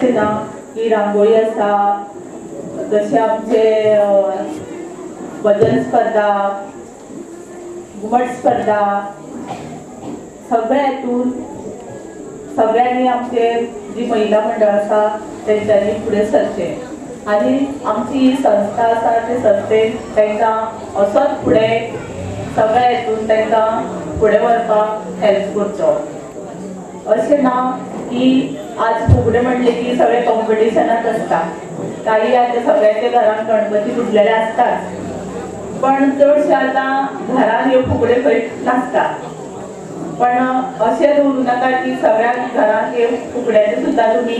ना की रांगोळी आसा, जशे आमचे भजन स्पर्धा, घुमट स्पर्धा, सगळ्या हेतून सगळ्यांनी आमचे जी महिला मंडळ आसा तेंच्यांनी फुडें सरचें आनी आमची ही संस्था आसा ते संस्थेन तांकां असोच फुडें सगळ्या हेतून तांकां फुडें व्हरपाक हेल्प करचो. अशें ना की आज फुगडे म्हणले की सगळे कॉम्पिटिशनात आसता, काही आतां सगळ्यांच्या घरान गणपती फुटलेले आसताच, पण चडशे आतां घरान ह्यो फुगड्यो खंय नासता. पण अशें दवरूं नाका की सगळ्या घरान हे फुगड्याचे सुद्दां तुमी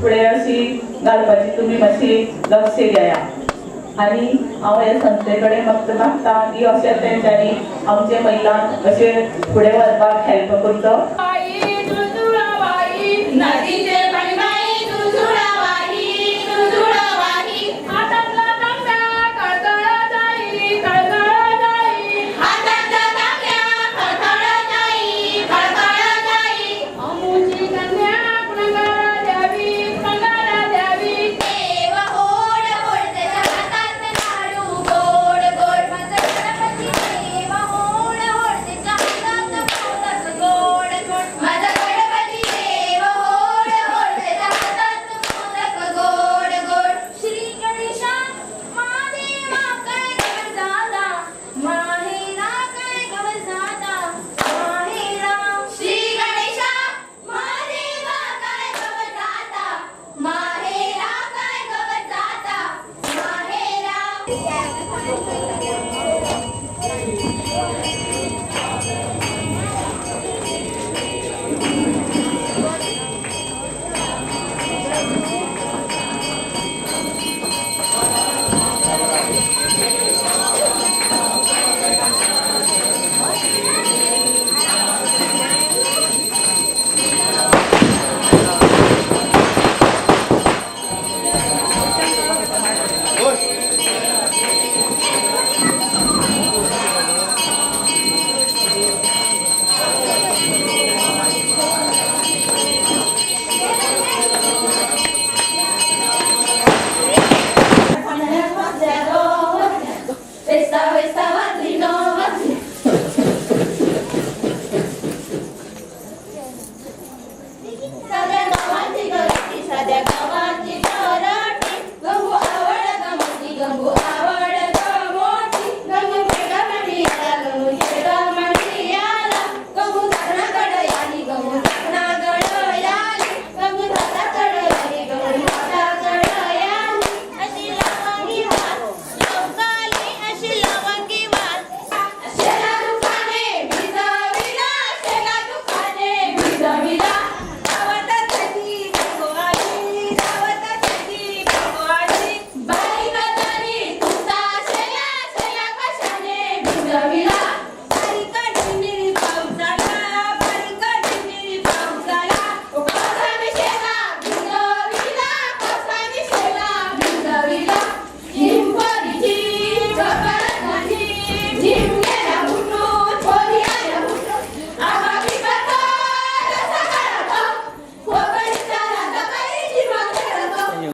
फुडें अशी घालपाची तुमी मातशी लक्ष घेया. आनी हांव हे संस्थे कडेन फक्त मागता की अशें तेंच्यांनी आमचे महिलांक अशें फुडें व्हरपाक हेल्प करचो. नदीचे